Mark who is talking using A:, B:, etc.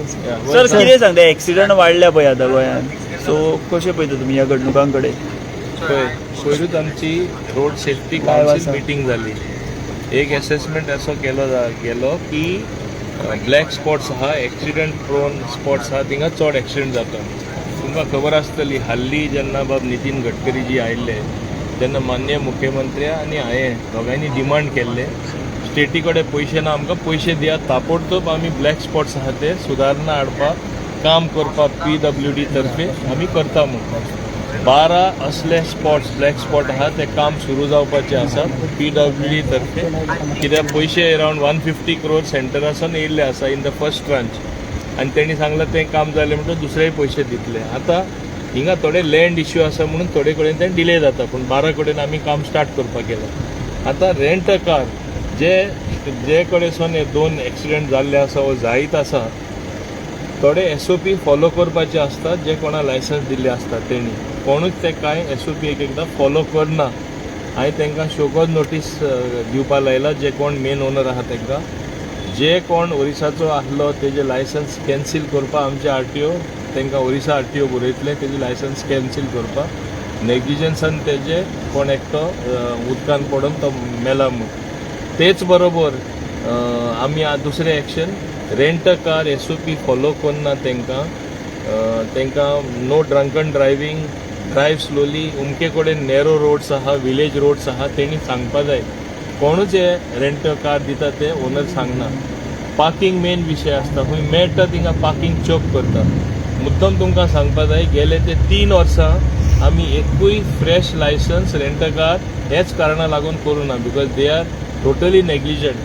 A: Sir, कितें सांगता, accident वाडल्या पळय आतां गोंयांत, सो कशें पळयता तुमी ह्या घडणुकां कडेन?
B: पळय, पयरूच आमची रोड सेफ्टी
A: Live
B: council
A: आसा.
B: मिटींग जाली. एक एसेसमेंट असो केलो गेलो की ब्लॅक स्पॉट्स आहा, एक्सिडंट प्रोन स्पॉट्स आहा, थिंगा चड एक्सिडंट जाता. तुमकां खबर आसतली, हाल्ली जेन्ना बाब नितीन गडकरी जी आयिल्ले तेन्ना माननीय मुख्यमंत्री आनी हांवें दोगांयनी डिमांड केल्ले, स्टेटी कडेन पयशे ना, आमकां पयशे दियात, ताबडतोब आमी ब्लॅक स्पॉट्स आहा ते सुदारणा हाडपाक काम करपाक पीडब्ल्यूडी तर्फे आमी करता म्हूण. 12 असले स्पॉट्स, ब्लॅक स्पॉट आहा, ते काम सुरू जावपाचे आसा पीडब्ल्यूडी तर्फे, कित्याक पयशे अरावंड 150 क्रोर सेंटरासान येयल्ले आसा इन the first tranche आनी तेणी सांगलां तें काम जालें म्हणटकच दुसरेय पयशे दितले. आतां हिंगा थोडे लँड इश्यू आसा म्हणून थोडे कडेन तें डिले जाता, पूण 12 कडेन आमी काम स्टार्ट करपाक केलां. आतां रेंट अ कार जे जे कडेन हे दोन एक्सिडंट जाल्ले आसा वो जायत आसा, थोडे एसओपी फॉलो करपाचे आसतात. जे कोणा लायसन्स दिल्ले आसता तेणी कोणूच ते कांय एसओपी एक एकदां फॉलो करना. हांवें तांकां शोकॉज नोटीस दिवपा लायला. जे कोण मेन ओनर आहा तांकां, जे कोण ओरिसाचो आसलो तेजे लायसन्स कॅन्सील करपाक आमचे आरटीओ तांकां, ओरिसा आरटीओ बरयतले, तेजे लायसन्स कॅन्सील करपाक, नेग्लिजन्सान तेजे कोण एकटो उदकान पडून तो मेला म्हूण. तेच बरोबर आमी दुसरें action, rent a car SOP follow करना तांकां no drunken driving, drive slowly, उमके कडेन नॅरो रोड्स आहा, विलेज रोड्स आहा, तेणी सांगपा जाय. कोणूच हे रेंट अ कार दिता ते ओनर सांगना. पार्किंग मेन विशय आसता. खंय मेळटा थिंगा पार्किंग चोक करता. मुद्दम तुमकां सांगपा जाय, गेले ते 3 वर्सां आमी एकूय fresh licence rent a car हेच कारणा लागून करूं ना, because they are totally negligent.